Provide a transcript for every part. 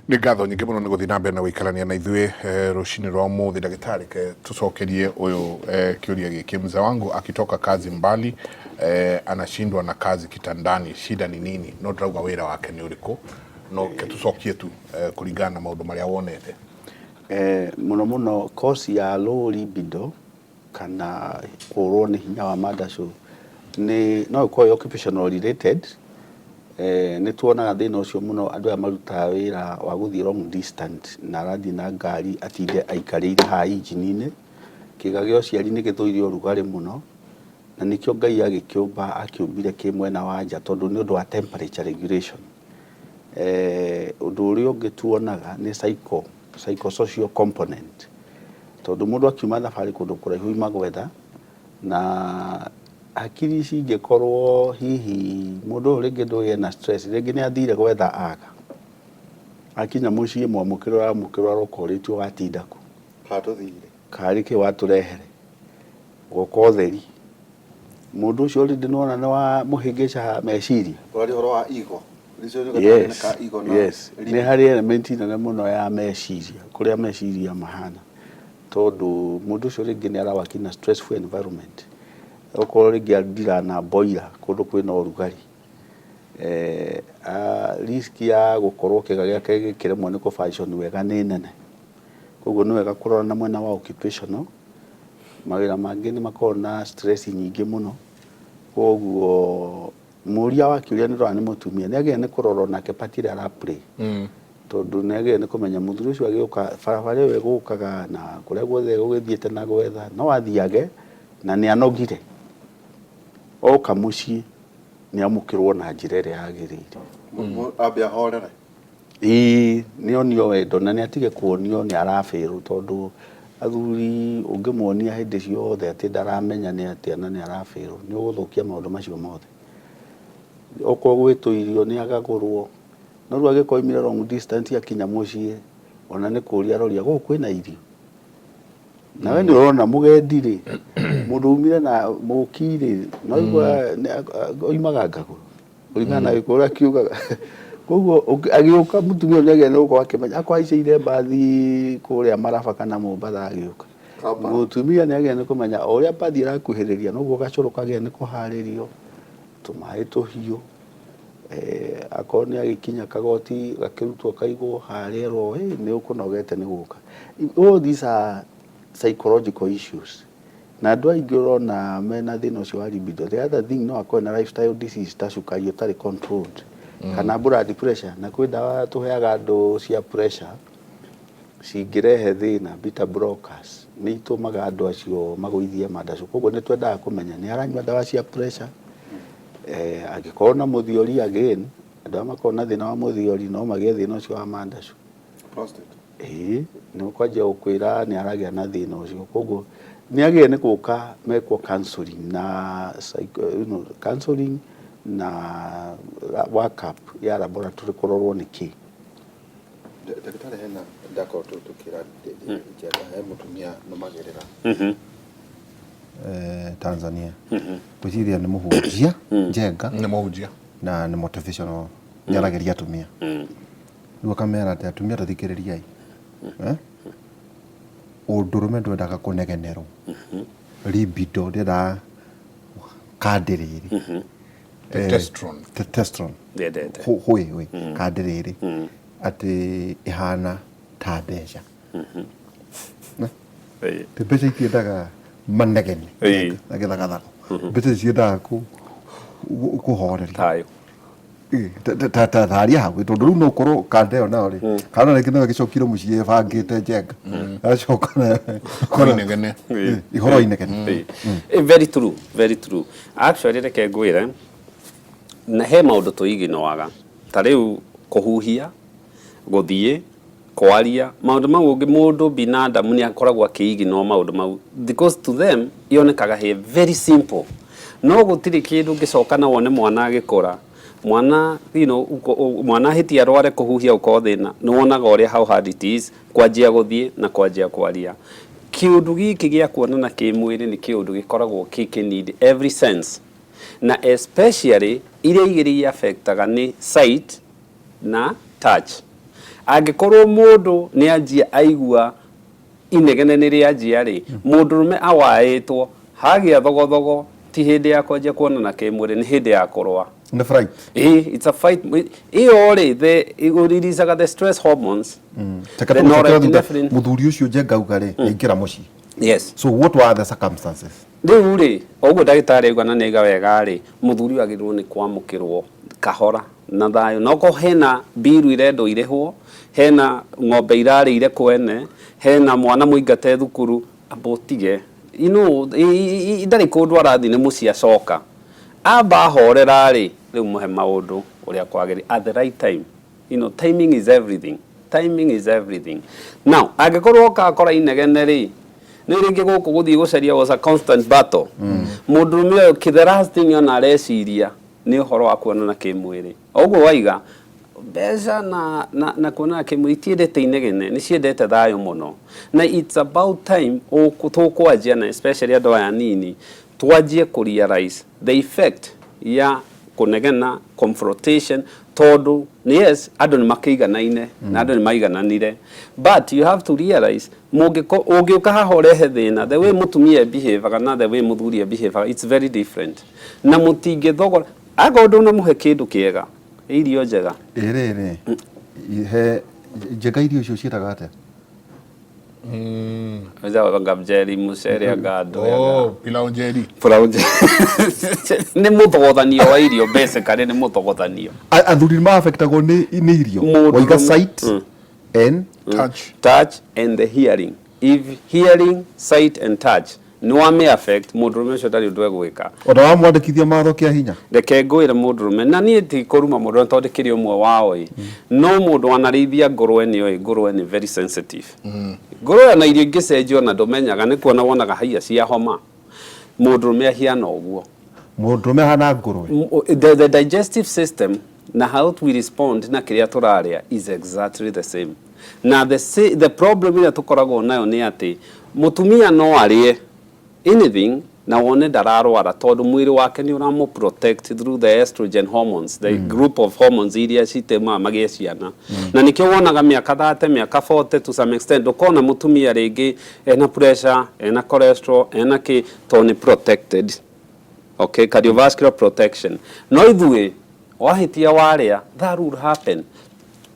Nĩ ngatho nyingĩ mũno nĩ gũthiĩ na mbere na gũikarania na ithuĩ rũcinĩ rwa ũmũthĩ. Ndagĩtarĩ, ke tũcokerie ũyũ kĩũria gĩkĩ: "Mzee wangu akitoka kazi mbali, anashindwa na kazi kitandani, shida ni nini?" No ndĩrauga wĩra wake nĩ ũrĩkũ, no ke tũcokie tu kũringana na maũndũ marĩa wonete. Mũno mũno cause ya low libido kana kũrwo nĩ hinya wa mandacũ nĩ no ĩkorwo ĩ occupational related. Nĩ tuonaga thĩna ũcio mũno andũ aya marutaga wĩra wa gũthiĩ long distance na arathiĩ na ngari, atinde aikarĩire haha injini-inĩ. Kĩga gĩa ũciari nĩ gĩthũire ũrugarĩ mũno, na nĩkĩo Ngai agĩkĩũmba akĩũmbire kĩ mwena wa nja, tondũ nĩ ũndũ wa temperature regulation. Ũndũ ũrĩa ũngĩ tuonaga nĩ psychosocial component, tondũ mũndũ akiuma thabarĩ kũndũ kũraihu ima gwetha na hakiri cingĩkorwo hihi mũndũ ũyũ rĩngĩ ndũĩ ena stress, rĩngĩ nĩ athire gwetha, aga akinya mũciĩ, mwamũkĩro ũramũkĩrwo aroka ũrĩtio, "Watinda kũ?" Katũthire. "Karĩ kĩ watũrehere goka ũtheri?" Mũndũ ũcio already nĩwona nĩ wa mũhĩngĩca meciria. Ũraria ũhoro wa ego. Yes. Ka ego na yes, nĩ harĩ element nene mũno ya meciria, kũrĩa meciria mahana, tondũ mũndũ ũcio rĩngĩ nĩ arawaki na stressful environment. Okorwo rĩngĩ andira na boiler kũndũ kwĩna ũrugarĩ, risk ya gũkorwo kĩga gĩake gĩkĩremwo nĩ kũ function wega nĩ nene. Koguo nĩ wega kũrora na mwena wa occupational. Mawĩra mangĩ nĩ makoragwo na stress nyingĩ mũno. Koguo mũria wa kĩũria, nĩ ndĩrona nĩ mũtumia, nĩ agĩrĩire nĩ kũrora onake part ĩrĩa ara play, tondũ nĩ agĩrĩire nĩ kũmenya mũthuri ũcio agĩũka, barabara ĩyo ĩgũkaga na kũrĩa guothe gũgĩthiĩte na gwetha no athiage na nĩ anogire, oka mũciĩ nĩ amũkĩrwo na njĩra ĩrĩa yagĩrĩire. Ambe ahorere. Ĩĩ, nĩ onio wendo na nĩ atige kuonio nĩ arabĩrwo, tondũ athuri ũngĩmuonia hĩndĩ ciothe atĩ ndaramenya nĩ atĩa na nĩ arabĩrwo, nĩ ũgũthũkia maũndũ macio mothe. Okorwo gwĩtwo irio nĩ agagũrwo, no rĩu angĩkorwo oimire long distance, akinya mũciĩ ona nĩ kũria aroria gũkũ kwĩna irio, nawe nĩ ũrona mũgendi rĩ, mũndũ umire na mũki rĩ, no igua oimaga ngagũ kũringana na gĩkũyũ ũrĩa kiugaga. Koguo agĩũka, mũtumia ũyũ nĩagĩrĩire nĩ gũkorwo akĩmenya akorwo aicĩire mbathi kũrĩa Maraba kana Mombatha agĩũka. Kampala. Mũtumia nĩagĩrĩire nĩ kũmenya o ũrĩa mbathi ĩrakuhĩrĩria noguo gacũrũ kagĩrĩire nĩ kũharĩrio, tũmaĩ tũhiũ, akorwo nĩ agĩkinya kagoti gakĩrutwo kaigwo harĩa, erwo, "Ĩ nĩ ũkũnogete nĩ gũka." All these are psychological issues, na andũ aingĩ ũrona mena thĩna ũcio wa libido. The other thing, no akorwo na lifestyle disease ta cukari ũtarĩ controlled kana blood pressure, na kwĩ ndawa tũheaga andũ cia pressure cingĩrehe thĩna, beta blockers, nĩ itũmaga andũ acio magũithie mandacũ. Koguo nĩ twendaga kũmenya nĩ aranyua ndawa cia pressure, angĩkorwo na mũthiori. Again, andũ arĩa makoragwo na thĩna wa mũthiori no magĩe thĩna ũcio wa mandacũ. Prostate. Ĩĩ, nĩ kwanjia gũkwĩra nĩ aragĩa na thĩna ũcio. Koguo nĩ agĩrĩire nĩ gũka mekwo counseling na counseling na work up ya laboratory kũrorwo nĩ kĩ. Ndagĩtarĩ, hena ndakorwo tũkĩra njenda he mũtumia nũmagĩrĩra Tanzania, ngwĩciria nĩ mũhunjia Njenga. Nĩ mũhunjia. Na nĩ motivational, nĩ aragĩria atumia. Rĩu akamera atĩ, "Atumia, tathikĩrĩriai, eh? Ũndũrũme ndwendaga kũnegenerwo, libido ndĩendaga kandĩrĩrĩ." Testosterone. Testosterone. Ndĩendete. Hũĩ hũĩ kandĩrĩrĩ atĩ ĩhana ta mbeca. Ti mbeca itiendaga manegene na gĩthagathago, mbeca ciendaga kũhoreria. Thayũ. Taria hau, tondũ rĩu no ũkorwo kanda ĩyo nayo rĩ, kana rĩngĩ nayo ĩgĩcokire mũciĩ ĩbangĩte Njenga, acoka Ihoro inegene. Ihoro inegene. Very true, very true. Actually, reke ngwĩre, na he maũndũ tũiginoaga ta rĩu kũhuhia, gũthiĩ, kwaria, maũndũ mau ũngĩ mũndũ binadamu nĩ akoragwo akĩiginwo maũndũ mau, because to them yonekaga he very simple, no gũtirĩ kĩndũ ũngĩcoka na wone mwana agĩkũra, mwana mwana ahĩtie, arware, kũhuhia ũkorwo thĩna, nĩ wonaga ũrĩa how hard it is kwanjia gũthiĩ na kwanjia kwaria. Kĩũndũ gĩkĩ gĩa kuonana kĩmwĩrĩ nĩ kĩũndũ gĩkoragwo kĩ need every sense, na especially iria igĩrĩ affectaga nĩ sight na touch. Angĩkorwo mũndũ nĩ anjia aigua inegene nĩ rĩanjia rĩ, mũndũrũme awaĩtwo hagĩa thogothogo, ti hĩndĩ ya kwanjia kuonana kĩmwĩrĩ, nĩ hĩndĩ ya kũrũa. Nĩ fright. Ĩĩ, it's a fight ĩyo rĩ, the ĩreleasaga the stress hormones. Reke The tũgũcokera thutha. norepinephrine. Mũthuri ũcio Njenga auga rĩ, aingĩra mũciĩ. Yes. So what were the circumstances? Rĩu rĩ, o ũguo ndagĩtarĩ auga na nĩaiga wega rĩ, mũthuri ũyũ agĩrĩirwo nĩ kwamũkĩrwo kahora na thayũ. Na okorwo hena mbiru irendwo irĩhwo, hena ng'ombe irarĩire kwene, hena mwana mũingate thukuru, amba ũtige. You know, ndarĩ kũndũ arathiĩ, nĩ mũciĩ acoka. Amba ahorera rĩ, rĩu mũhe maũndũ ũrĩa kwagĩrĩire at the right time. You know, timing is everything. Timing is everything. Now, angĩkorwo ũkakora inegene rĩ, nĩ rĩngĩ gũkũ gũthiĩ gũcaria was a constant battle. Mũndũrũme ũyũ, the last thing ona areciria nĩ ũhoro wa kuonana kĩmwĩrĩ. O ũguo waiga, mbeca na kuonana kĩmwĩrĩ itiendete inegene, nĩ ciendete thayũ mũno. Na it's about time tũkwanjia, na especially andũ aya nini, twanjie kũ realize the effect ya kũnegena, confrontation, tondũ yes, andũ nĩ makĩiganaine na andũ nĩ maigananire, but you have to realize ũngĩũka haha ũrehe thĩna, the way mũtumia behavior na the way mũthuri behavior, it's very different, na mũtingĩthogora akorwo ndũnamũhe kĩndũ kĩega, irio njega. Ĩrĩrĩ he Njenga, irio icio ciĩtaga atĩa? Anga njeri, mucere, anga andũ. Oh, pilau njeri. Pilau njeri nĩ mũthogothanio wa irio, basically nĩ mũthogothanio. Athuri nĩ maaffectagwo nĩ irio? Mũndũ waiga rũme. Sight and Touch. Touch and the hearing. If hearing, sight and touch nĩ wame affect mũndũrũme ũcio, ndarĩ ũndũ egwĩka. Ona wamwandĩkithia matho kĩa hinya. Reke ngwĩre, mũndũrũme, na niĩ ti kũruma mũndũ tondũ ndĩkĩrĩ ũmwe wao ĩ, no mũndũ wanarĩithia ngũrwe nĩ oĩ ngũrwe nĩ very sensitive. Ngũrwe ona irio ingĩcenjio na ndũmenyaga, nĩ kuona wonaga haiya cia homa. Mũndũrũme ahiana ũguo. Mũndũrũme ahana ngũrwe. The digestive system na how we respond na kĩrĩa tũrarĩa is exactly the same. Na the problem ĩrĩa tũkoragwo nayo nĩ atĩ mũtumia no arĩe anything na wone ndararwara, tondũ mwĩrĩ wake nĩ ũramũ protect through the estrogen hormones, the group of hormones iria citemaga magĩe ciana. Na nĩkĩo wonaga mĩaka 30, mĩaka 40, to some extent ndũkona mũtumia rĩngĩ ena pressure, ena cholesterol, ena kĩ, tondũ nĩ protected, okay, cardiovascular protection. No ithuĩ wahĩtia warĩa, that would happen.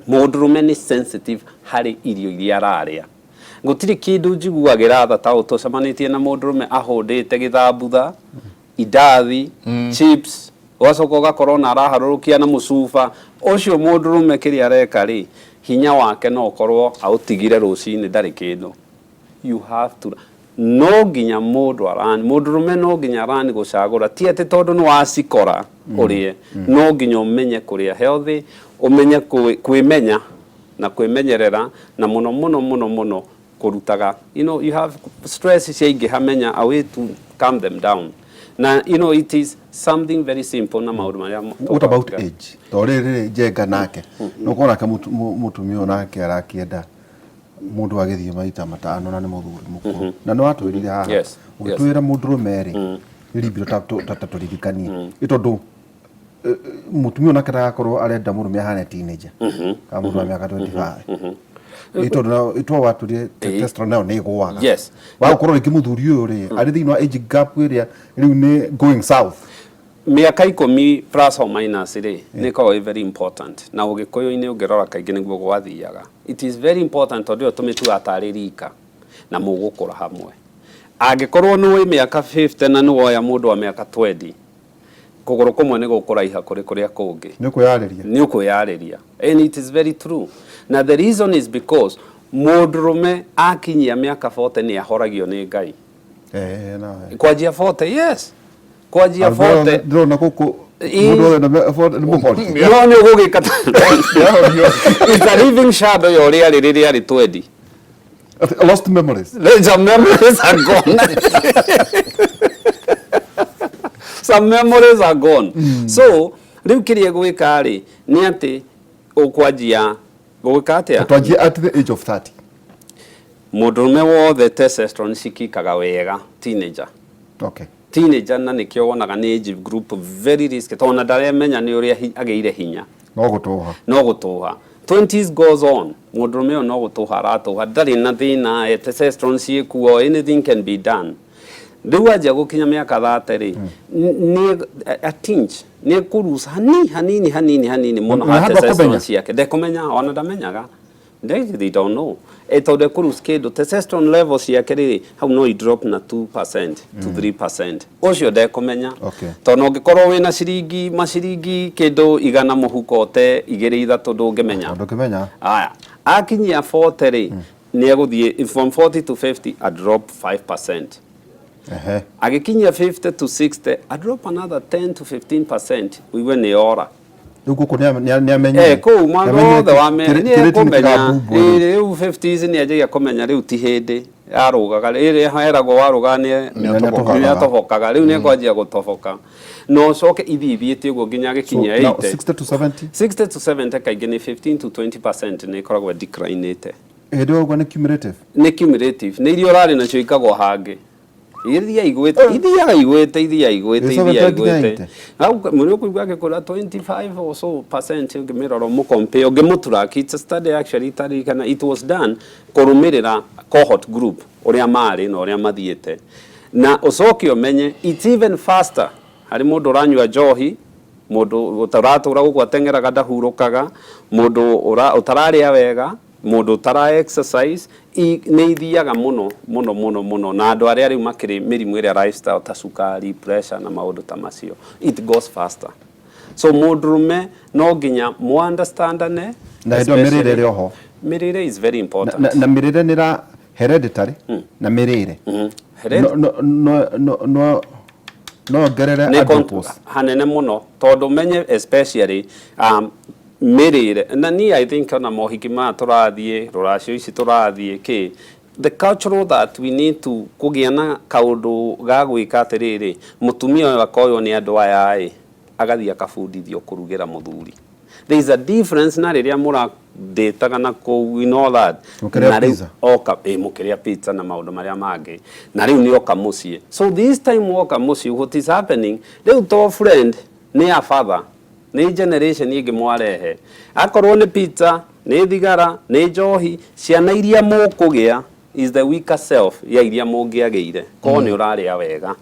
Mũndũrũme nĩ sensitive harĩ irio iria ararĩa. Gũtirĩ kĩndũ njiguagĩra tha ta tũcemanĩtie na mũndũrũme ahũndĩte gĩthambutha, indathi, chips, ũgacoka ũgakorwo na araharũrũkia na mũcuba ũcio. Mũndũrũme kĩrĩa areka rĩ, hinya wake no ũkorwo aũtigire rũcinĩ, ndarĩ kĩndũ. You have to, no nginya mũndũ arani, mũndũrũme no nginya arani gũcagũra, ti atĩ tondũ nĩ wacikora ũrĩe. No nginya ũmenye kũrĩa healthy, ũmenye kwĩmenya na kwĩmenyerera, na mũno mũno mũno mũno kũrutaga, you have stress ciaingĩha, menya a way to calm them down. Na it is something very simple na maũndũ marĩa What about age? To rĩrĩ Njenga nake nĩ nake mũtumia ũyũ nake arakĩenda mũndũ agĩthiĩ maita matano na nĩ mũthuri mũkũrũ, na nĩ watwĩrire haha, ũgĩtwĩra mũndũrũme rĩ nĩ libido, ta tũririkanie ĩ tondũ mũtumia ũyũ nake ndagakorwo arenda mũrũme ahane teenager kana mũndũ wa mĩaka 25, ĩ tondũ ĩtwa watwĩrire testosterone nayo nĩ ĩgũaga. Wagũkorwo rĩngĩ mũthuri ũyũ rĩ arĩ thĩinĩ wa age gap ĩrĩa rĩu nĩ going south. Mĩaka 10 plus or minus rĩ, nĩ ĩkoragwo ĩ very important. Na ũgĩkũyũ-inĩ ũngĩrora kaingĩ nĩguo gwathiaga. It is very important tondũ ĩyo tũmĩtuaga tarĩ rika na mũgũkũra hamwe. Angĩkorwo nĩ wĩ mĩaka 50 na nĩ woya mũndũ wa mĩaka 20, kũgũrũ kũmwe nĩ gũkũraiha kũrĩ kũrĩa kũngĩ. Nĩ ũkwĩyarĩria. Nĩ ũkwĩyarĩria, and it is very true. Na the reason is because mũndũrũme akinyia mĩaka 40 nĩ ahoragio nĩ Ngai. Eh, nawe. Kwanjia 40, yes, kwanjia 40. Ndĩrona gũkũ mũndũ wothe na nĩ mũhori. No nĩ ũgũgĩka, it's a living shadow ya ũrĩa arĩ rĩrĩa arĩ 20. Lost memories. Some memories are gone. Some memories are gone. So, rĩu kĩrĩa gwĩka rĩ nĩ atĩ ũkwanjia gũgĩka atĩa? Twanjie at the age of 30. Mũndũrũme wothe testosterone cikikaga wega teenager. Teenager, na nĩkĩo wonaga nĩ age group very risky, tondũ ona ndaremenya nĩ ũrĩa agĩire hinya. No gũtũha. No gũtũha. 20s goes on, mũndũrũme ũyũ no gũtũha aratũha, ndarĩ na thĩna, testosterone ciĩkuo, anything can be done. Rĩu anjia gũkinya mĩaka 30 rĩ, nĩ a tinge nĩ ekũruca hani hanini hanini hanini mũno. Na ha handũ testosterone akũmenya? Ciake ndekũmenya, ona ndamenyaga. They don't know. Tondũ ekũruca kĩndũ, testosterone level ciake rĩ, hau no i drop na 2% to 3%, ũcio ndekũmenya. Tondũ ũngĩkorwo wĩna ciringi maciringi kĩndũ 100 mũhuko, te igĩrĩ ithatũ, ndũngĩmenya. Ndũngĩmenya. Aya, akinyia 40 rĩ, nĩ egũthiĩ from 40 to 50, a drop 5%. Agĩkinyia 50 to 60, a drop another 10 to 15%, ũigue nĩ ora. Rĩu gũkũ nĩ amenyire. Kũu maũndũ mothe wame nĩ ekũmenya. Rĩu 50s nĩ anjagia kũmenya rĩu ti hĩndĩ yarũgaga, rĩrĩa heragwo warũgaga nĩ Nĩ atobokaga, rĩu nĩ ekwanjia gũtoboka, na ũcoke ithiĩ ithiĩte ũguo nginya agĩkinyia So, now, 80. 60 to 70. 60 to 70 kaingĩ nĩ 15 to 20% nĩ ĩkoragwo declinĩte. Hĩndĩ ĩyo ũguo nĩ cumulative. Nĩ cumulative, nĩ iria ũrarĩ nacio ikagwo hangĩ, ithiaga igwĩte, ithiaga igwĩte, ithiaga igwĩte. Ĩ, ithiaga 70 nginya igwĩte. 80. Hau mũrĩ ũkũigua agĩkũra 25 or so percent, ũngĩmĩrora ũmũcompare, ũngĩmũtrack. It's a study actually itarikana, it was done kũrũmĩrĩra cohort group ũrĩa marĩ na ũrĩa mathiĩte, na ũcoke ũmenye it's even faster harĩ mũndũ ũranyua njohi, mũndũ ũtaratũra gũkũ ateng'eraga ndahurũkaga, mũndũ ũtararĩa wega, mũndũ ũtara exercise, nĩ ithiaga mũno mũno mũno mũno, na andũ arĩa rĩu makĩrĩ mĩrimũ ĩrĩa lifestyle ta cukari, pressure na maũndũ ta macio, it goes faster. So mũndũrũme no nginya mu understandane. Na hĩndĩ ĩyo mĩrĩre ĩrĩ oho. Mĩrĩre is very important. Na mĩrĩre nĩ ra hereditary na mĩrĩre no no no no no ongerere nĩ adipose. Hanene mũno, tondũ menye especially mĩrĩre na niĩ I think ona mohiki maya tũrathiĩ, rũracio ici tũrathiĩ kĩ, the cultural that we need to kũgĩa na kaũndũ ga gwĩka atĩrĩrĩ, mũtumia ũyũ akoywo nĩ andũ aya ĩ, agathiĩ akabundithio kũrugĩra mũthuri. There is a difference na rĩrĩa mũradĩtaga na kũu, you know that. Mũkĩrĩa Na rĩu pizza. Oka mũkĩrĩa pizza na maũndũ marĩa mangĩ, na rĩu nĩ oka mũciĩ. So this time woka mũciĩ, what is happening rĩu, to friend nĩ ya father, nĩ generation ĩngĩ mwarehe, akorwo nĩ pizza, nĩ thigara, nĩ njohi, ciana iria mũkũgĩa is the weaker self ya iria mũngĩagĩire korwo nĩ ũrarĩa wega,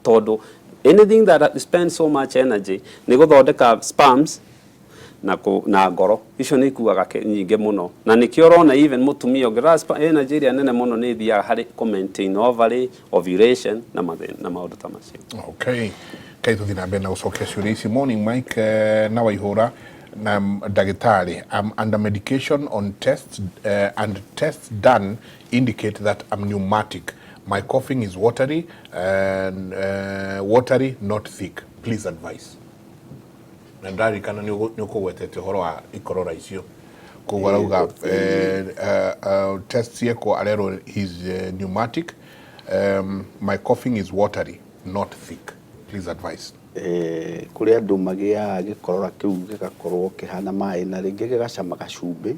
tondũ anything that spends so much energy nĩ gũthondeka sperms na ngoro icio nĩ ikuaga nyingĩ mũno, na nĩkĩo ũrona even mũtumia ũngĩrora energy ĩrĩa nene mũno nĩ ĩthiaga harĩ kũ maintain ovary, ovulation na mathĩna na maũndũ ta macio. Okay, kai tũthiĩ na mbere na gũcokia ciũria ici. Morning, Mike na Waihũra na ndagĩtarĩ. I'm under medication on tests and tests done indicate that I'm pneumatic. My coughing is watery and watery, not thick. Please advise. Na ndarikana nĩ ũkũgwetete ũhoro wa ikorora icio, koguo arauga test ciekwo arerwo he's pneumatic, my coughing is watery, not thick. Please advise. Kũrĩ andũ magĩaga gĩkorora kĩu gĩgakorwo kĩhana maĩ na rĩngĩ gĩgacama gacumbĩ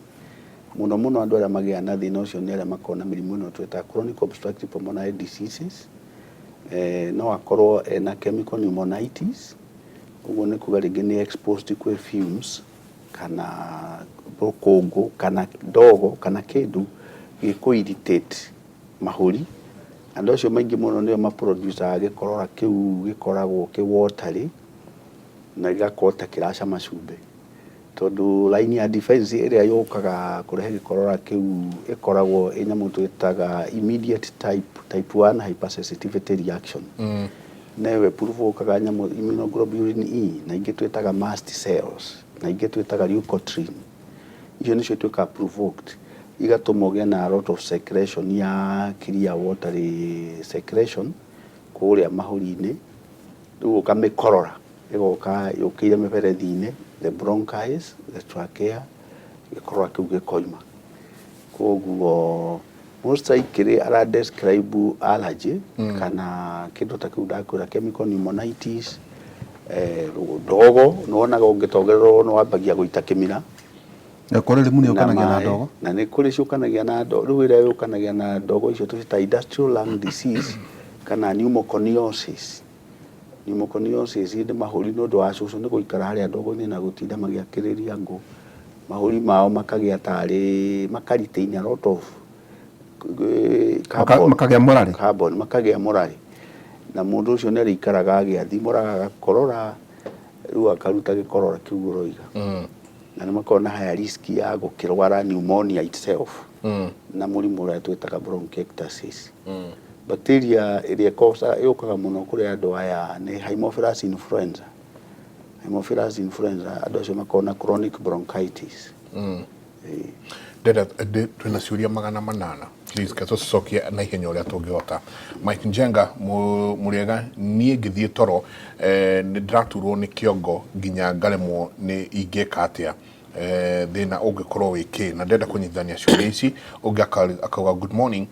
mũno mũno. Andũ arĩa magĩaga na thĩna ũcio nĩ arĩa makoragwo na mĩrimũ ĩno twĩtaga chronic obstructive pulmonary diseases. No akorwo ena chemical pneumonitis, ũguo nĩ kuga rĩngĩ nĩ exposed kwĩ fumes kana rũkũngũ kana ndogo kana kĩndũ gĩkũ irritate mahũri. Andũ acio maingĩ mũno nĩo maproducaga gĩkorora kĩu gĩkoragwo kĩ watery na gĩgakorwo ta kĩracama cumbĩ, tondũ line ya defense ĩrĩa yũkaga kũrehe gĩkorora kĩu ĩkoragwo ĩ nyamũ twĩtaga immediate type 1 hypersensitivity reaction, newe provokaga nyamũ immunoglobulin E, na ingĩ twĩtaga mast cells, na ingĩ twĩtaga leukotriene. Icio nĩcio ituĩkaga provoked, igatũma ũgĩe na a lot of secretion ya clear watery secretion kũrĩa mahũri-inĩ. Rĩu ũkamĩkorora ĩgoka yũkĩire mĩberethi-inĩ, the bronchis, the trachea, gĩkorora kĩu gĩkoima. Koguo most likely ara describe allergy kana kĩndũ ta kĩu ndakwĩra, chemical pneumonitis. Ndogo nĩwonaga ũngĩtongererwo nĩ wambagia gũita kĩmira. Na kũrĩ rĩmu nĩ ũkanagia na maĩ, ndogo. Na nĩ kũrĩ ciũkanagia na ndogo. Rĩu ĩrĩa yũkanagia na ndogo icio tũcita industrial lung disease kana pneumoconiosis. Pneumoconiosis nĩ mahũri nĩ ũndũ wa cũcũ nĩ gũikara harĩa ndogo-inĩ na gũtinda magĩakĩrĩria ngũ. Mahũri mao makagĩa tarĩ maka retain a lot of carbon. Makagĩa mũrarĩ. Carbon, makagĩa mũrarĩ, na mũndũ ũcio nĩ arĩikaraga agĩathimũraga, agakorora, rĩu akaruta gĩkorora kĩu ũroiga, na nĩ makoragwo na higher risk ya gũkĩrwara pneumonia itself na mũrimũ ũrĩa twĩtaga bronchiectasis. Bacteria ĩrĩa yũkaga mũno kũrĩ andũ aya nĩ Haemophilus influenza. Haemophilus influenza, andũ acio makoragwo na chronic bronchitis. Ĩĩ. Ndenda twĩna ciũria 800, please ke tũcicokie na ihenya ũrĩa tũngĩhota. Mike Njenga mũrĩega, niĩ ngĩthiĩ toro nĩ ndĩraturwo nĩ kĩongo nginya ngaremwo nĩ ingĩka atĩa, thĩna ũngĩkorwo wĩ kĩ? Na ndĩrenda kũnyitithania ciũria ici. Ũngĩ akauga, "Good morning,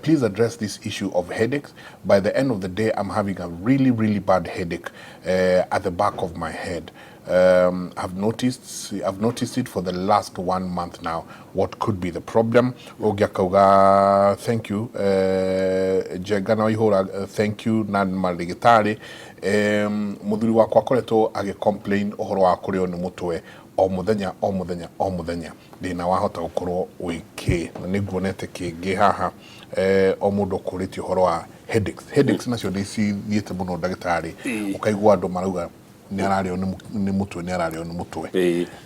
please address this issue of headaches. By the end of the day I'm having a really, really bad headache at the back of my head. I've noticed it for the last one month now. What could be the problem?" Ũngĩ akauga, "Thank you, Njenga na Waihũra, thank you na marĩgĩtarĩ. Mũthuri wakwa akoretwo agĩ complain ũhoro wa kũrĩo nĩ mũtwe o mũthenya, o mũthenya, o mũthenya. Thĩna wahota gũkorwo wĩ kĩ?" Na nĩ nguonete kĩngĩ haha, o mũndũ ũkũrĩtie ũhoro wa headaches. Headaches nacio nĩ cithiĩte mũno, ndagĩtarĩ, ũkaigua andũ marauga nĩ ararĩo nĩ mũtwe, nĩ ararĩo nĩ mũtwe.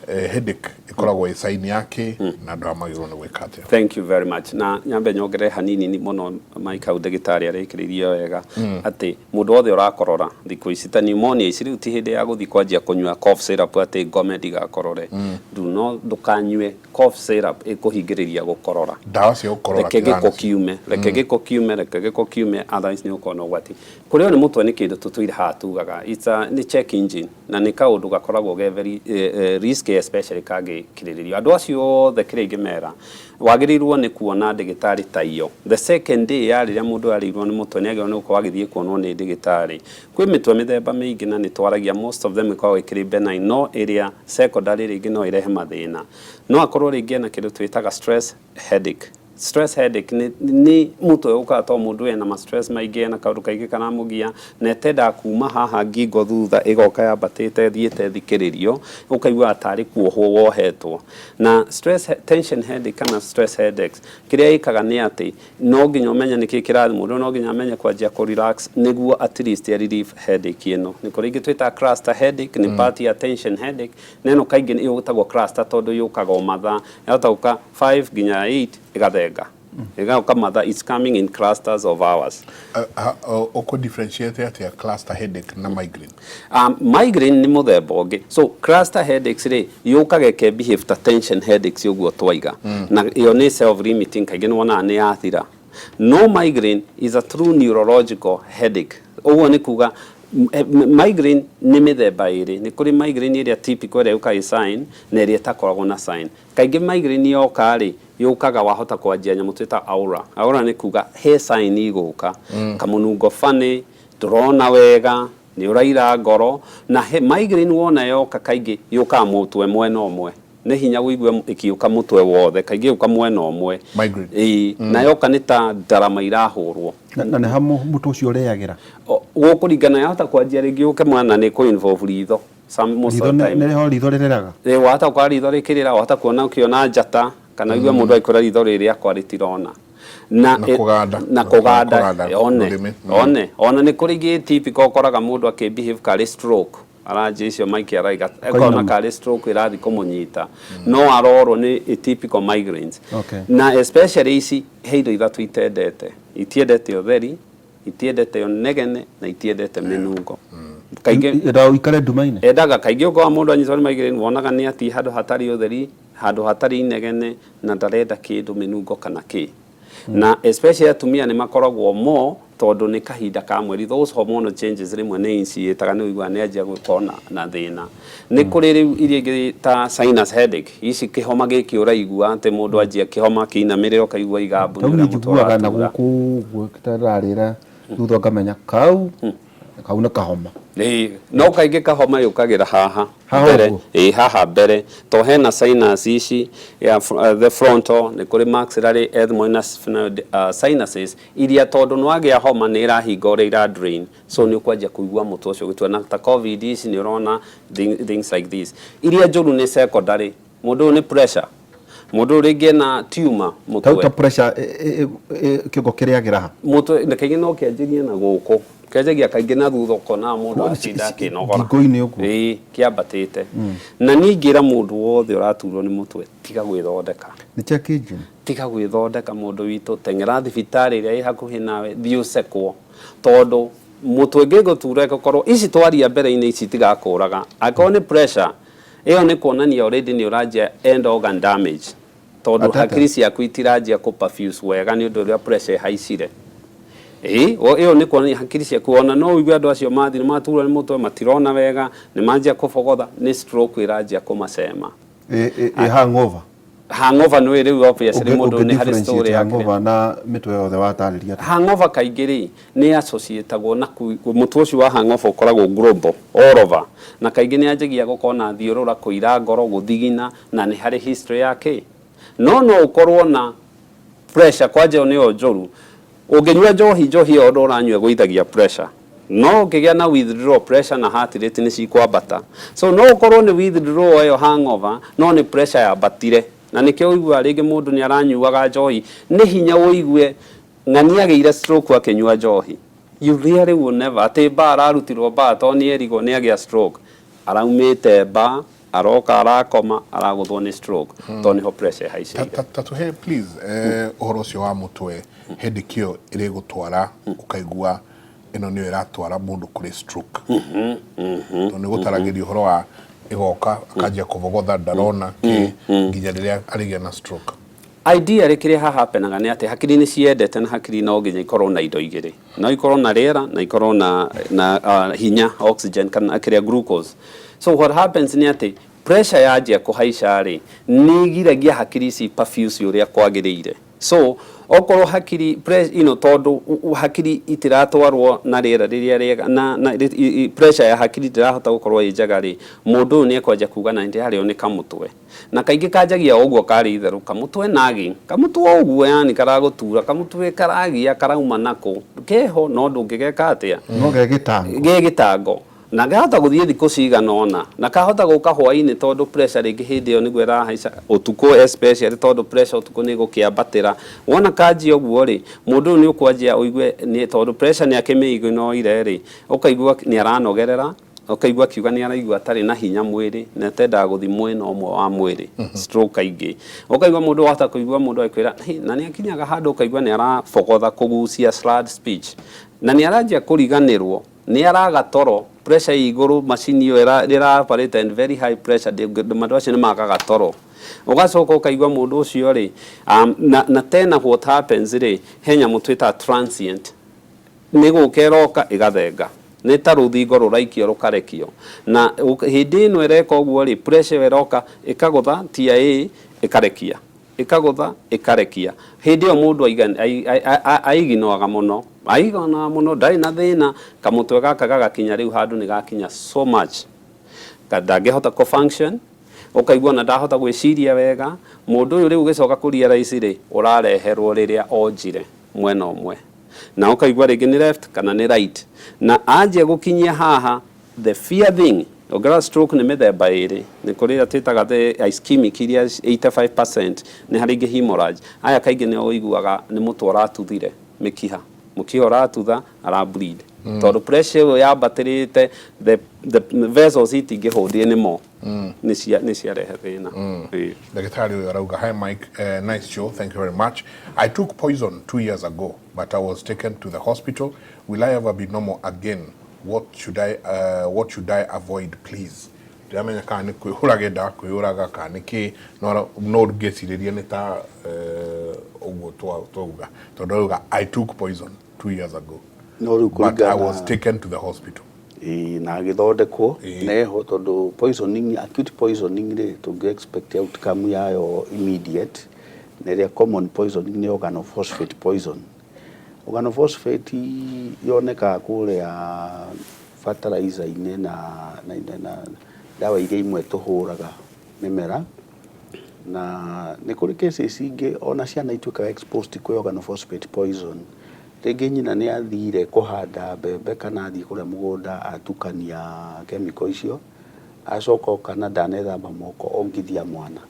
Headache ĩkoragwo ĩ sign yake, na andũ aya magĩrĩirwo nĩ gwĩka atĩa? Thank you very much. Na nyambe nyongerere hanini ni mũno, Mike, hau ndagĩtarĩ arĩkĩrĩirie wega atĩ mũndũ wothe ũrakorora thikũ ici ta pneumonia ici, rĩu ti hĩndĩ ya gũthiĩ kwanjia kũnyua cough syrup atĩ ngome ndigakorore. Do not, ndũkanyue cough syrup ĩkũhingĩrĩria gũkorora. Ndawa cia gũkorora. Reke gĩko kiume, reke gĩko kiume, reke gĩko kiume, otherwise nĩ ũkorwo na ũgwati. Kũrĩo nĩ mũtwe nĩ kĩndũ tũtũire haha tugaga it's a, nĩ check engine, na nĩ kaũndũ gakoragwo ge very risky, especially kangĩkirĩrĩrio. Andũ acio othe, kĩrĩa ingĩmera, wagĩrĩirwo nĩ kuona ndĩgĩtarĩ ta iyo the second day ya rĩrĩa mũndũ arĩirwo nĩ mũtwe, nĩ agĩrĩirwo nĩ gũkorwo agĩthiĩ kuonwo nĩ ndĩgĩtarĩ. Kwĩ mĩtwe mĩthemba mĩingĩ na nĩ twaragia, most of them ĩkoragwo ĩkĩrĩ benign, no ĩrĩa secondary rĩngĩ no ĩrehe mathĩna. No akorwo rĩngĩ ena kĩndũ twĩtaga stress headache. Stress headache nĩ mũtwe ũkaga to mũndũ ena ma stress maingĩ, ena kaũndũ kaingĩ karamũgia, na ĩtendaga kuma haha ngingo thutha, ĩgoka yambatĩte ĩthiĩte thikĩrĩrio, ũkaigua tarĩ kuohwo wohetwo. Na stress tension headache kana stress headaches, kĩrĩa ĩkaga nĩ atĩ no nginya ũmenye nĩkĩ kĩrathi mũndũ, no nginya amenye kwanjia kũ relax nĩguo at least ya relieve headache ĩno. Nĩ kũrĩ ingĩ twĩtaga cluster headache, nĩ part ya tension headache, na ĩno kaingĩ ĩtagwo cluster tondũ yũkaga o mathaa, yahota gũka 5 nginya 8 ĩgathenga, ĩgoka mathaa, it's coming in clusters of hours. Ũkũ differentiate atĩa cluster headache na migraine? Migraine nĩ mũthemba ũngĩ. So cluster headaches rĩ, yũkaga ĩke behave ta tension headaches ũguo twaiga, na ĩyo nĩ self limiting, kaingĩ nĩ wonaga nĩ yathira. No migraine is a true neurological headache. Ũguo nĩ kuga migraine nĩ mĩthemba ĩrĩ. Nĩ kũrĩ migraine ĩrĩa typical, ĩrĩa yũkaga ĩ sign, na ĩrĩa ĩtakoragwo na sign. Kaingĩ migraine yoka rĩ, yũkaga wahota kwanjia nyamũ twĩta aura. Aura nĩ kuga he sign igũka, kamũnungo funny, ndũrona wega, nĩ ũraira ngoro. Na he migraine wona yoka, kaingĩ yũkaga mũtwe mwena ũmwe. Nĩ hinya ũigue ĩkĩũka mũtwe wothe, kaingĩ yũka mwena ũmwe. Migraine. Ĩĩ, na yoka nĩ ta ndarama irahũrwo. Na nĩ ha mũtwe ũcio ũrĩagĩra? Gũkũringana, yahota kwanjia rĩngĩ yũke mwana nĩ kũ involve ritho some, most ritho of the nĩ time. Nĩ ho ritho rĩrĩraga? Ĩ, wahota gũkora ritho rĩkĩrĩra, wahota kuona ũkĩona njata, kana uge mũndũ agĩkwĩra ritho rĩrĩ rĩakwa rĩtirona na Na kũganda. Na kũganda. Kũganda one rũrĩmĩ. One ona nĩ kũrĩ ingĩ typical, ũkoraga mũndũ akĩ behave karĩ stroke aranjia icio Mike araiga, ekona karĩ stroke ĩrathiĩ kũmũnyita, no arorwo nĩ atypical migraines. Na especially ici, he indo ithatũ itendete: itiendete ũtheri, itiendete negene, na itiendete mĩnungo kaingĩ. Endaga ũikare nduma-inĩ. Endaga kaingĩ ũkoa mũndũ anyitwo nĩ migraine, wonaga nĩ ati handũ hatarĩ ũtheri, handũ hatarĩ inegene, na ndarenda kĩndũ mĩnungo kana kĩ. Na especially atumia nĩ makoragwo more, tondũ nĩ kahinda ka mweri, those hormonal changes rĩmwe nĩ initiataga, nĩ ũiguaga nĩ anjia gũkorwo na thĩna. Nĩ kũrĩ rĩu iria ingĩ ta sinus headache ici, kĩhoma gĩkĩ ũraigua atĩ mũndũ anjia kĩhoma kĩinamĩrĩra, ũkaigua igambu Tau nĩ niĩ ũrĩa mũtwe njiguaga na ũratura. gũkũ ũguo tararĩra thutha, ngamenya kau nĩ kahoma. Ĩĩ, no kaingĩ kahoma yũkagĩra haha Haha mbere. ũguo? Ĩĩ, haha mbere, to hena sinus ici ya the frontal, nĩ kũrĩ maxillary, ethmoid na sphenoid sinuses iria tondũ nĩ wagĩa homa nĩ ĩrahinga ũrĩa ira drain, so nĩ ũkwanjia kũigua mũtwe ũcio ũgĩtua. Na ta COVID ici nĩ ũrona things like this. Iria njũru nĩ secondary. Mũndũ ũyũ nĩ pressure, mũndũ ũyũ rĩngĩ ena tumor Ta mũtwe. Pressure kĩongo kĩrĩagĩra ha? Mũtwe, na kaingĩ no kĩanjĩrie na gũkũ, kĩanjagia kaingĩ na thutha, ũkona mũndũ atinda akĩnogora. Ngingo-inĩ ũguo. Ĩĩ, kĩambatĩte. Na niĩ ingĩra mũndũ wothe ũraturwo nĩ mũtwe, tiga gwĩthondeka. Nĩ check engine. Tiga gwĩthondeka, mũndũ witũ, teng'era thibitarĩ ĩrĩa ĩ hakuhĩ nawe, thiĩ ũcekwo, tondũ mũtwe ũngĩgũtura ĩgũkorwo ici twaria mbere-inĩ ici itigakũraga. Angĩkorwo nĩ pressure ĩyo, nĩ kuonania already nĩ ũranjia end organ damage, tondũ Atata. Hakiri ciaku itiranjia kũ perfuse wega nĩ ũndũ ũrĩa pressure ĩhaicire. Ĩĩ, ĩyo nĩ kuonania hakiri ciaku, ona no ũigue andũ acio mathiĩ nĩ maturwo nĩ mũtwe, matirona wega, nĩ manjia kũbogotha, nĩ stroke ĩranjia kũmacema. Ĩ hangover? Hangover nĩ rĩu obviously mũndũ nĩ harĩ story Ũngĩ yake. Hangover na mĩtwe yothe watarĩria atĩa? Hangover kaingĩ rĩ, nĩ associatagwo na mũtwe ũcio wa hangover ũkoragwo global all over, na kaingĩ nĩ anjagia gũkorwo na thiũrũra, kũira ngoro, gũthigina, na nĩ harĩ history yake. No ũkorwo na pressure kwanja, ĩyo nĩyo njũru. Ũngĩnyua njohi, njohi ĩyo ũndũ ũranyua ĩgũithagia pressure, no ũngĩgĩa na withdraw, pressure na heart rate nĩ cikwambata. So no ũkorwo nĩ withdraw ĩyo hangover, no nĩ pressure yambatire, na nĩkĩo ũiguaga rĩngĩ mũndũ nĩ aranyuaga njohi, nĩ hinya ũigue ng'ani agĩire stroke akĩnyua njohi. You really will never, atĩ bar ararutirwo bar tondũ nĩ erigwo nĩ agĩa stroke, araumĩte bar, aroka arakoma, aragũthwo nĩ stroke, tondũ nĩho pressure ĩhaicĩire. Ta tũhe please ũhoro ũcio wa mũtwe, hĩndĩ kĩo ĩrĩgũtwara ũkaigua ĩno nĩyo ĩratwara mũndũ kũrĩ stroke, tondũ nĩ gũtaragĩria ũhoro wa ĩgoka akanjia kũbogotha, ndarona kĩ, nginya rĩrĩa arĩgĩa na stroke. Ideally kĩrĩa hahapenaga nĩ atĩ hakiri nĩ ciendete, na hakiri no nginya ikorwo na indo igĩrĩ, no ikorwo na rĩera na ikorwo na hinya, oxygen kana kĩrĩa glucose. So what happens nĩ atĩ pressure yanjia kũhaica rĩ, nĩ ĩgiragia hakiri ici perfuse ũrĩa kwagĩrĩire. So okorwo hakiri tondũ hakiri itiratwarwo na rĩera rĩrĩa rĩega na pressure ya hakiri ndĩrahota gũkorwo ĩ njega rĩ, mũndũ ũyũ nĩ ekwanjia kuga na nĩ nĩ kamũtwe, na kaingĩ kanjagia o ũguo karĩ itherũ kamũtwe nagi kamũtwe ũguo, yani karagũtura kamũtwe, karagia karauma nako keho, no ndũngĩgeka atĩa. No ge gĩtango. Gĩ gĩtango, na kahota gũthiĩ thikũ cigana ũna, na kahota gũka hwainĩ, tondũ pressure rĩngĩ hĩndĩ ĩyo nĩguo ĩrahaica, ũtukũ especially, tondũ pressure ũtukũ nĩ ĩgũkĩambatĩra. Wona kanjia ũguo rĩ, mũndũ ũyũ nĩ ũkwanjia ũigue nĩ tondũ pressure nĩ akĩmĩignoire rĩ, ũkaigua nĩ aranogerera, ũkaigua akiuga nĩ araigua atarĩ na hinya mwĩrĩ, na atendaga gũthiĩ mwena ũmwe wa mwĩrĩ. Stroke kaingĩ ũkaigua mũndũ, wahota kũigua mũndũ agĩkwĩra, "Hey," na nĩ akinyaga handũ ũkaigua nĩ arabogotha, kũgucia, slurred speech, na nĩ aranjia kũriganĩrwo, nĩ araga toro, pressure ĩ igũrũ, macini ĩyo ĩra operate in very high pressure, andũ acio nĩ magaga toro. Ũgacoka ũkaigua mũndũ ũcio rĩ, na tena what happens rĩ, he nyamũ twĩtaga transient, nĩ gũka ĩroka ĩgathenga, nĩ ta rũthingo rũraikio rũkarekio, na hĩndĩ ĩno ĩreka ũguo rĩ, pressure ĩyo ĩroka ĩkagũtha TIA, ĩkarekia, ĩkagũtha, ĩkarekia. Hĩndĩ ĩyo mũndũ aiginoaga mũno, aiginoaga mũno, ndarĩ na thĩna. Kamũtwe gaka gagakinya rĩu handũ nĩ gakinya so much ndangĩhota kũ function, ũkaigua ona ndahota gwĩciria wega. Mũndũ ũyũ rĩu ũgĩcoka kũ realize rĩ, ũrareherwo rĩrĩa onjire mwena ũmwe, na ũkaigua rĩngĩ nĩ left kana nĩ right, na anjia gũkinyia haha. The fear thing, ũngĩrora stroke nĩ mĩthemba ĩrĩ, nĩ kũrĩ ĩrĩa twĩtaga the ischemic, iria 85%, nĩ harĩ ingĩ hemorrhage. Aya kaingĩ nĩ ũiguaga nĩ mũtwe ũratuthire mĩkiha, mũkiha ũratutha, ara bleed, tondũ pressure ĩyo yambatĩrĩte, the vessels itingĩhold anymore, nĩ ciarehe thĩna. Ĩĩ. Ndagĩtarĩ ũyũ arauga, "Hi Mike, nice show, thank you very much. I took poison 2 years ago, but I was taken to the hospital. Will I ever be normal again? What should I avoid, please?" Ndiramenya kana nĩ kwĩyũraga endaga kwĩyũraga kana nĩ kĩ, no ngĩcirĩria nĩ ta ũguo twauga, tondũ arauga, "I took poison 2 years ago, No rĩu but I kũringana was taken to the hospital." Ĩĩ, na agĩthondekwo. Neho tondũ poisoning, acute poisoning rĩ, tũngĩ expect outcome yayo immediate, na ĩrĩa common poisoning nĩ organophosphate poison. Organophosphate yonekaga kũrĩa fertilizer-inĩ na ndawa iria imwe tũhũraga mĩmera, na nĩ kũrĩ cases ingĩ ona ciana ituĩkaga exposed kwĩ organophosphate poison. Rĩngĩ nyina nĩ athire kũhanda mbembe kana athiĩ kũrĩa mũgũnda atukania chemical icio. Acoka oka na ndanethamba moko ongithia mwana.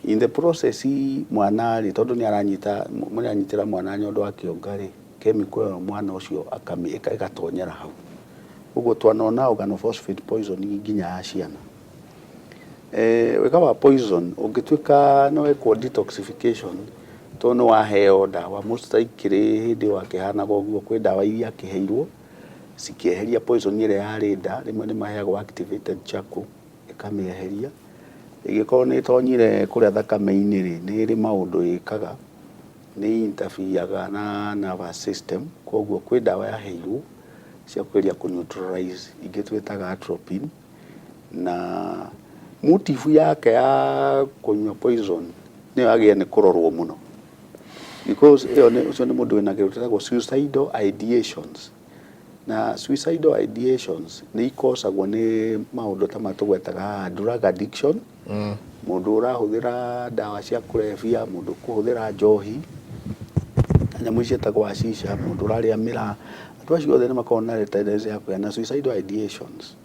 In the process mwana rĩ, tondũ nĩ aranyita mũranyitĩra mwana nyondo akĩonga rĩ, chemical ĩyo mwana ũcio akami ĩgatonyera hau. Ũguo twanona organophosphate poisoning nginya ya ciana. Wega wa poison ũngĩtuĩka nĩ wekwo detoxification tondũ nĩ waheo ndawa most likely hĩndĩ ĩyo akĩhanaga ũguo kwĩ ndawa iria akĩheirwo cikĩeheria poison ĩrĩa yarĩ nda, rĩmwe nĩ maheagwo activated charcoal ĩkamĩeheria. Ĩngĩkorwo nĩ ĩtonyire kũrĩa thakame-inĩ rĩ, nĩ ĩrĩ maũndũ ĩkaga, nĩ interfere na nervous system, koguo kwĩ ndawa yaheirwo cia kũgeria kũ neutralize ingĩ twĩtaga atropine, na motive yake ya kũnyua poison nĩyo yagĩrĩire nĩ kũrorwo mũno because ĩyo nĩ ũcio nĩ mũndũ wĩna kĩndũ gĩtagwo suicidal ideations na suicidal ideations nĩ ikosagwo nĩ maũndũ ta maya tũgwetaga haha drug addiction mũndũ ũrahũthĩra ndawa cia kũrebia mũndũ ũkũhũthĩra njohi na nyamũ ici ciĩtagwo shisha mũndũ ũrarĩa mĩraa andũ acio othe nĩ makoragwo na tendency ya kũgĩa na suicidal ideations.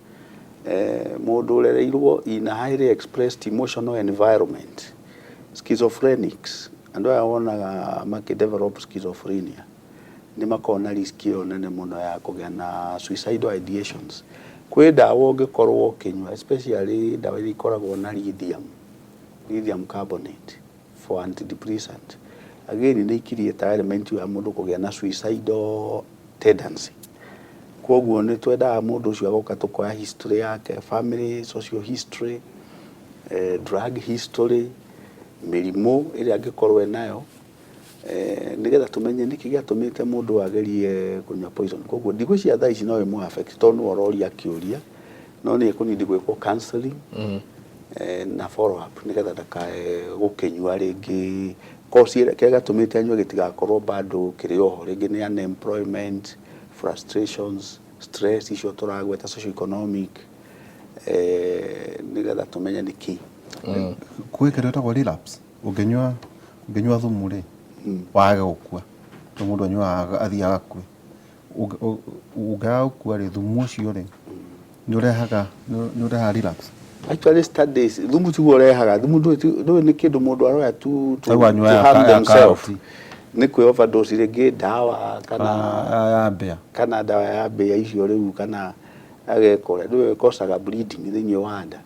Mũndũ ũrereirwo in a highly expressed emotional environment, schizophrenics, andũ aya wonaga makĩ develop schizophrenia nĩ makoragwo na risk ĩyo nene mũno ya kũgĩa na suicidal ideations. Kwĩ ndawa ũngĩkorwo ũkĩnyua especially ndawa iria ikoragwo na lithium, lithium carbonate for antidepressant, again nĩ icreate element ya mũndũ kũgĩa na suicidal tendency. Koguo nĩ twendaga mũndũ ũcio agoka tũkoya history yake, family social history, drug history, mĩrimũ ĩrĩa angĩkorwo enayo, nĩgetha tũmenye nĩkĩ gĩatũmĩte mũndũ agerie kũnyua poison. Koguo ndigwĩciria thaa ici no ĩmũ affect tondũ nĩwe ũroria kĩũria, no nĩ ekũnidi gwĩkwo counseling na follow up nĩgetha ndakae gũkĩnyua rĩngĩ. Cause ĩrĩa kĩrĩa gĩatũmĩte anyue gĩtigakorwo bado kĩrĩ oho, rĩngĩ nĩ unemployment, frustrations, stress icio tũragweta socio-economic, nĩgetha tũmenye nĩkĩ. Kwĩ kĩndũ gĩtagwo relapse. Ũngĩnyua thumu rĩ, wage gũkua, tondũ mũndũ anyuaga athiĩ agakue, ũngĩaga gũkua rĩ, thumu ũcio rĩ nĩ ũrehaga relapse. Actually studies, thumu tiguo ũrehaga thumu, ndũĩ nĩ kĩndũ mũndũ aroya tu Rĩu anyua to harm ya themselves. Karoti. Nĩ kwĩ overdose rĩngĩ ndawa kana ya mbĩa. Kana ndawa ya mbĩa icio rĩu kana ageka ũrĩa ndũĩ ĩkocaga bleeding thĩinĩ wa nda,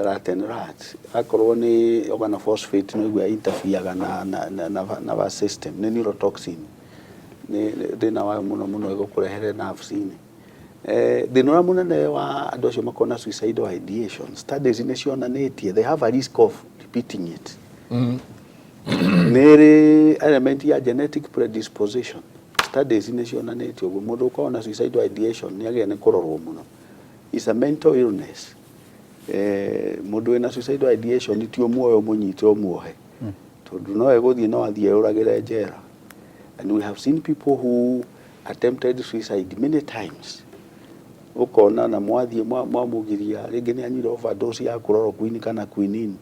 rat and rat akorwo nĩ organophosphate no igua interferega na nervous system, nĩ neurotoxin, nĩ thĩna wayo mũno mũno ĩgũkũrehere nerves-inĩ. Thĩna ũrĩa mũnene wa andũ acio makoragwo na suicidal ideation, studies nĩ cionanĩtie they have a risk of repeating it. Nĩ ĩrĩ element ya genetic predisposition, studies nĩ cionanĩtie ũguo. Mũndũ ũkoragwo na suicidal ideation nĩ agĩrĩire nĩ kũrorwo mũno, is a mental illness. Mũndũ wĩna suicidal ideation ti ũmuoe ũmũnyite ũmuohe, tondũ no egũthiĩ no athiĩ eyũragĩre njera, and we have seen people who attempted suicide many times, ũkona na mwathiĩ mwamũgiria, rĩngĩ nĩ anyuire overdose ya chloroquine kana quinine,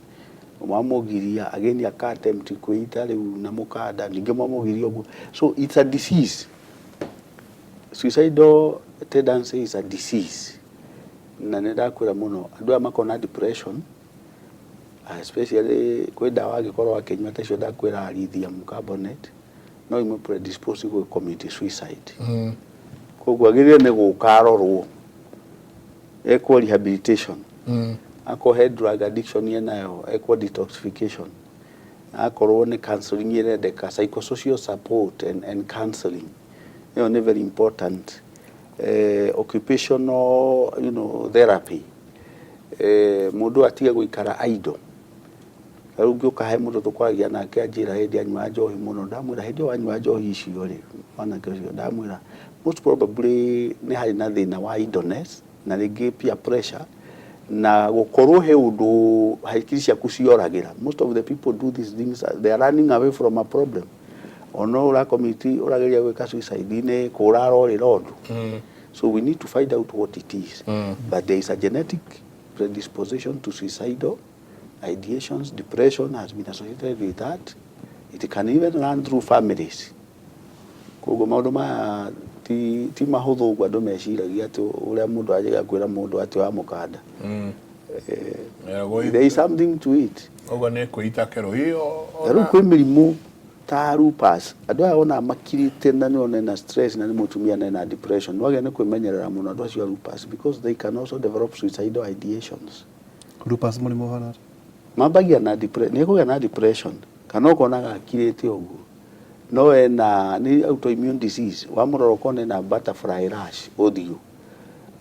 mwamũgiria again aka attempt kwĩita rĩu na mũkanda, ningĩ mwamũgiria ũguo. So it's a disease, suicidal tendency is a disease, na nĩ ndakwĩra mũno andũ aya makoragwo na depression, especially kwĩ ndawa angĩkorwo akĩnyua ta icio ndakwĩra lithium carbonate, no imwe predispose gũ commit suicide. Koguo agĩrĩire nĩ gũka arorwo, ekwo rehabilitation, akorwo he drug addiction enayo ekwo detoxification, akorwo nĩ counseling ĩrendeka, psychosocial support and counseling ĩyo nĩ very important, occupational therapy, mũndũ atige gũikara idle. Rĩu ngĩũka he mũndũ tũkwaragia nake anjĩra hĩndĩ anyua njohi mũno, ndamwĩra hĩndĩ ĩyo wanyua njohi icio rĩ, mwanake ũcio ndamwĩra most probably nĩ harĩ na thĩna wa idleness na rĩngĩ peer pressure na gũkorwo he ũndũ hakiri ciaku cioragĩra. Most of the people do these things, they are running away from a problem. Ona ũra commit, ũrageria gwĩka suicide, nĩ kũra arorĩra ũndũ. So we need to find out what it is, but there is a genetic predisposition to suicidal ideations. Depression has been associated with that. It can even run through families. Koguo maũndũ maya ti Ti ti mahũthũ ũguo andũ meciragia atĩ ũrĩa mũndũ anjagia kwĩra mũndũ atĩ wa mũkanda. There is something to it. Ũguo nĩ kwĩita kero ĩyo. Ta rĩu kwĩ mĩrimũ ta lupus, andũ aya wonaga makirĩte na nĩwona ena stress na nĩ mũtumia na ena depression, nĩwagĩrĩirwo nĩ kwĩmenyerera mũno andũ acio a lupus because they can also develop suicidal ideations. Lupus mũrimũ ũhana atĩa? Mambagia na nĩ ekũgĩa na depression kana ũkonaga akirĩte ũguo no ena nĩ autoimmune disease, wamũrora ũkona ena butterfly rash ũthiũ,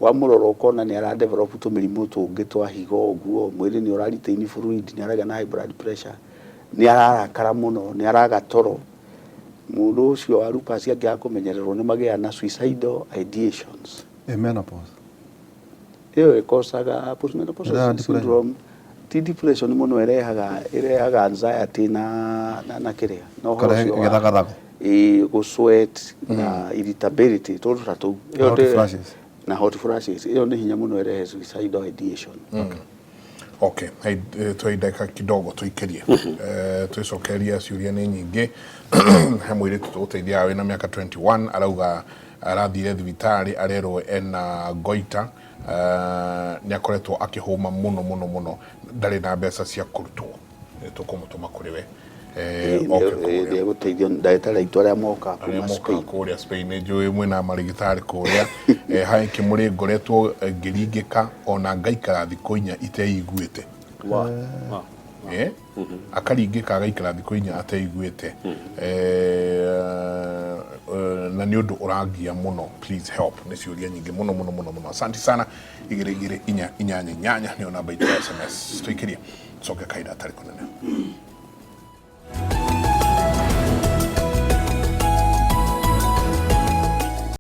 wamũrora ũkona nĩ ara develop tũmĩrimũ tũngĩ twa higo ũguo, mwĩrĩ nĩ ũra retain fluid, nĩ aragĩa na high blood pressure, nĩ ararakara mũno, nĩ araga toro. Mũndũ ũcio wa lupus angĩaga kũmenyererwo nĩ magĩaga na suicidal ideations. Ĩ menopause? Ĩyo ĩkocaga postmenopausal Ĩrehaga depression? syndrome ti depression mũno ĩrehaga ĩrehaga anxiety na na, na kĩrĩa na ũhoro Ĩkarehe ũcio wa gĩthagathago. ĩĩ gũ sweat na irritability tũndũ ta tũu. Ĩyo Hot ndĩ- flashes. na hot flashes ĩyo nĩ hinya mũno ĩrehe suicidal ideation. Okay, hai twĩ ndagĩka kidogo tũikĩrie. Twĩcokeria ciũria nĩ nyingĩ. He mũirĩtu tũgũteithia wĩna mĩaka 21 arauga arathire thibitarĩ arerwo ena goita nĩ akoretwo akĩhũma mũno mũno mũno ndarĩ na mbeca cia kũrutwo. Tũkũmũtũma kũrĩ we oke kũrĩa. Nĩegũteithio nĩ ndagĩtarĩ aitũ arĩa mokaga Arĩa kuma mokaga Spain. kũrĩa Spain nĩ njũĩ mwĩna marĩgĩtarĩ kũrĩa. Hai kĩmũrĩ ngoretwo ngĩringĩka ona ngaikara thikũ inya iteiguĩte. Akaringĩka agaikara thikũ inya ateiguĩte. Na nĩ ũndũ ũrangia mũno, please help. Nĩ ciũria nyingĩ mũno mũno mũno mũno. Asante sana. Igĩrĩ igĩrĩ inya inyanya inyanya nĩyo namba itũ ya SMS. Tũikĩrie coke kahinda gatarĩ kũnene.